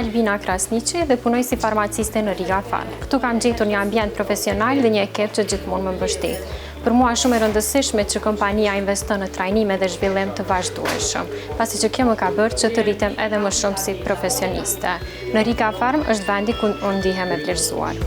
Albina Krasniqi dhe punoj si farmaciste në Riga Farm. Këtu kam gjetur një ambient profesional dhe një ekip që gjithmonë më mbështet. Për mua është shumë e rëndësishme që kompania investon në trajnime dhe zhvillim të vazhdueshëm, pasi që kjo më ka bërë që të rritem edhe më shumë si profesioniste. Në Riga Farm është vendi ku unë ndihem e vlerësuar.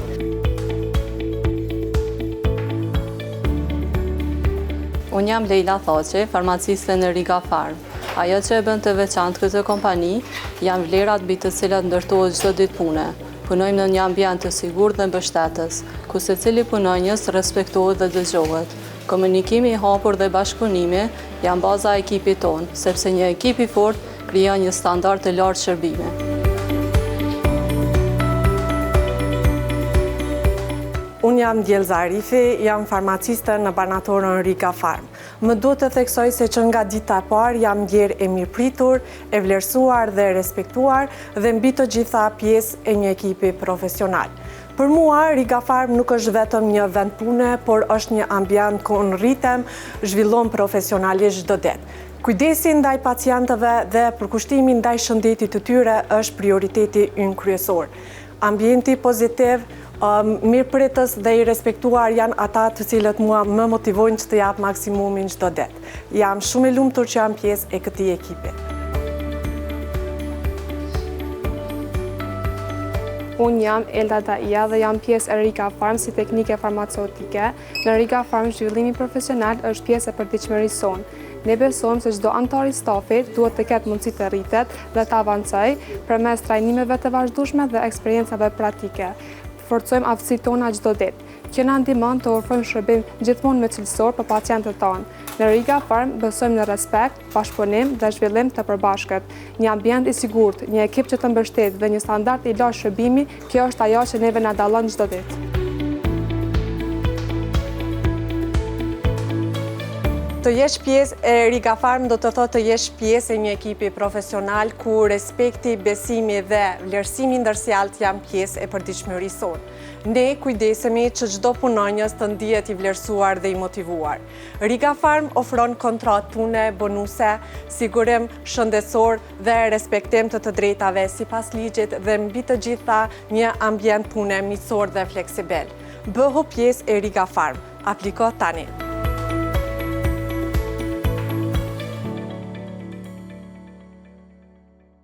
Unë jam Lejla Thaçi, farmaciste në Riga Farm. Ajo që e bën të veçantë këtë kompani janë vlerat mbi të cilat ndërtohet çdo ditë pune. Punojmë në një ambient të sigurt dhe mbështetës, ku secili punonjës respektohet dhe dëgjohet. Komunikimi i hapur dhe bashkëpunimi janë baza e ekipit tonë, sepse një ekip i fortë krijon një standard të lartë shërbimi. Unë jam Djelza Arifi, jam farmaciste në barnatoren Riga Farm. Më duhet të theksoj se që nga dita e parë jam ndjerë e mirëpritur, e vlerësuar dhe e respektuar dhe mbi të gjitha pjesë e një ekipi profesional. Për mua, Riga Farm nuk është vetëm një vend pune, por është një ambient ku unë rritem, zhvillohem profesionalisht çdo ditë. Kujdesi ndaj pacientëve dhe përkushtimi ndaj shëndetit të tyre është prioriteti ynë kryesor. Ambienti pozitiv, mirëpritës dhe i respektuar janë ata të cilët mua më motivojnë që të jap maksimumin çdo ditë. Jam shumë e lumtur që jam pjesë e këtij ekipi. Unë jam Elda Daia dhe jam pjesë e Riga Farm si teknike farmaceutike. Në Riga Farm zhvillimi profesional është pjesë e përditshmërisë sonë. Ne besojmë se çdo anëtar i stafit duhet të ketë mundësi të rritet dhe të avancojë përmes trajnimeve të vazhdueshme dhe eksperiencave praktike. Forcojmë aftësitë tona çdo ditë. Kjo na ndihmon të ofrojmë shërbim gjithmonë më cilësor për pacientët tanë. Në Riga Farm besojmë në respekt, bashkëpunim dhe zhvillim të përbashkët. Një ambient i sigurt, një ekip që të mbështet dhe një standard i lartë shërbimi, kjo është ajo që neve na dallon çdo ditë. Të jesh pjesë e Riga Farm do të thotë të jesh pjesë e një ekipi profesional ku respekti, besimi dhe vlerësimi i ndërsjelltë janë pjesë e përditshmërisë sonë. Ne kujdesemi që çdo punonjës të ndihet i vlerësuar dhe i motivuar. Riga Farm ofron kontratë pune, bonuse, sigurim shëndetësor dhe respektim të të drejtave sipas ligjit dhe mbi të gjitha një ambient pune miqësor dhe fleksibil. Bëhu pjesë e Riga Farm. Apliko tani!